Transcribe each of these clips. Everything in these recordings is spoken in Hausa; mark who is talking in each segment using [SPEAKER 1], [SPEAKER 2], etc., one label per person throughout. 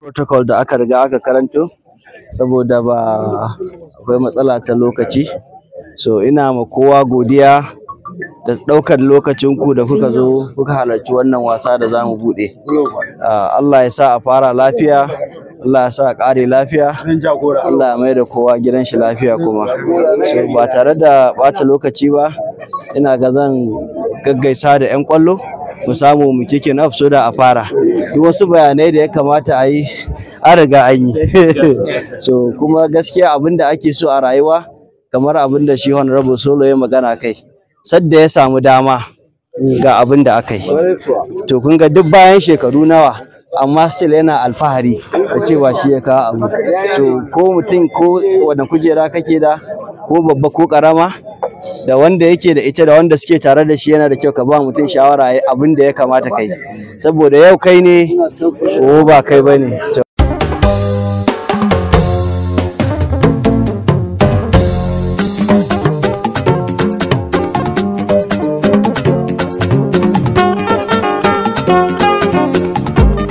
[SPEAKER 1] Protocol da aka riga aka karanto saboda ba akwai matsala ta lokaci. So ina ma kowa godiya da ɗaukar lokacinku da kuka zo kuka halarci wannan wasa da za mu buɗe. Allah ya sa a fara lafiya, Allah ya sa a ƙare lafiya, Allah ya mai da kowa gidan shi lafiya kuma. So ba tare da ɓata lokaci ba, ina ga zan gaggaisa da 'yan ƙwallo mu samu mu kicking off so da a fara. Duk wasu bayanai da ya kamata a yi, an riga an yi. So kuma gaskiya abin da ake so a rayuwa, kamar abin da shi Honorable Solo ya magana kai, sadda ya samu dama ga abin da aka yi. To kun ga duk bayan shekaru nawa, amma still yana alfahari da cewa shi ya kawo abu. So ko mutum ko wane kujera kake da, ko babba ko ƙarama, da wanda yake da ita da wanda suke tare da shi, yana da kyau ka ba mutum shawara yayi abin da ya kamata kai. Saboda yau kai ne, ko ba kai ba ne.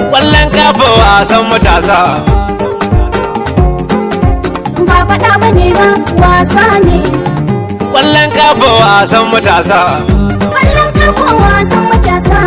[SPEAKER 2] Ƙwallon kafa wasan matasa.
[SPEAKER 3] Ba faɗa ba ne ba, wasa ne.
[SPEAKER 2] Ƙwallon kafa wasan matasa.
[SPEAKER 3] Ƙwallon kafa wasan matasa.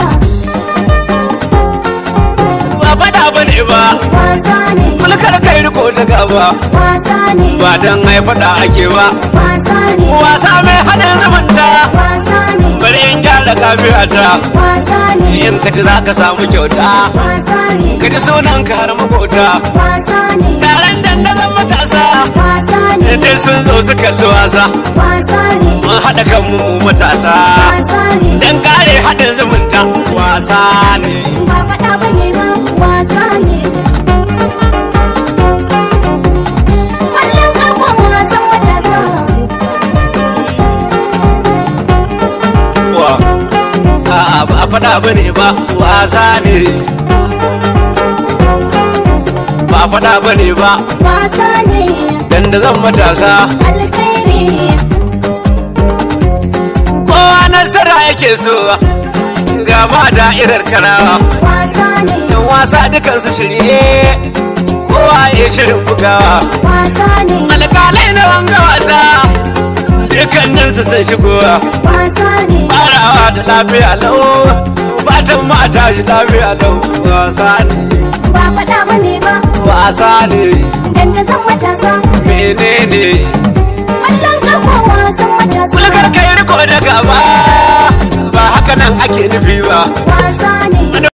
[SPEAKER 2] Ba faɗa ba ne ba.
[SPEAKER 3] Wasa ne.
[SPEAKER 2] Mulkar kai riko da gaba.
[SPEAKER 3] Wasa ne.
[SPEAKER 2] Ba don ai faɗa ake ba.
[SPEAKER 3] Wasa ne.
[SPEAKER 2] Wasa mai haɗin zumunta.
[SPEAKER 3] Wasa ne.
[SPEAKER 2] Bari in gyara kafiyata.
[SPEAKER 3] Wasa ne.
[SPEAKER 2] In ka ci za ka samu kyauta.
[SPEAKER 3] Wasa ne.
[SPEAKER 2] Ka ji sunan ka har makota.
[SPEAKER 3] Wasa ne.
[SPEAKER 2] Taron dandazon matasa.
[SPEAKER 3] Wasa ne.
[SPEAKER 2] Duk sun zo su kalli wasa.
[SPEAKER 3] Wasa ne.
[SPEAKER 2] Mun haɗa kanmu mu matasa.
[SPEAKER 3] Wasa ne.
[SPEAKER 2] Dan kare haɗin zumunta. Wasa ne.
[SPEAKER 3] Ba faɗa ba ne ba, wasa ne. Ƙwallon kafa wasan matasa.
[SPEAKER 2] Wa. A'a, ba faɗa ba ne ba, wasa ne. Ba faɗa ba ne ba.
[SPEAKER 3] Wasa ne.
[SPEAKER 2] Dandazon matasa.
[SPEAKER 3] Alkhairi.
[SPEAKER 2] Kowa nasara yake so. Ga ma da'irar Karawa.
[SPEAKER 3] Wasa ne.
[SPEAKER 2] Yan wasa dukansu shirye. Kowa ya shirin bugawa.
[SPEAKER 3] Wasa ne.
[SPEAKER 2] Alƙalai na wanga wasa. Dukkaninsu sun shigowa.
[SPEAKER 3] Wasa ne.
[SPEAKER 2] Farawa da lafiya lau. Fatan ma tashi lafiya lau. Wasa ne.
[SPEAKER 3] Ba faɗa ba ne ba.
[SPEAKER 2] Wasa ne.
[SPEAKER 3] Dandazon matasa.
[SPEAKER 2] Menene?
[SPEAKER 3] Ƙwallon kafa wasan matasa.
[SPEAKER 2] Mulkar kai riko da gaba. Ba haka nan ake nufi ba.
[SPEAKER 3] Wasa ne.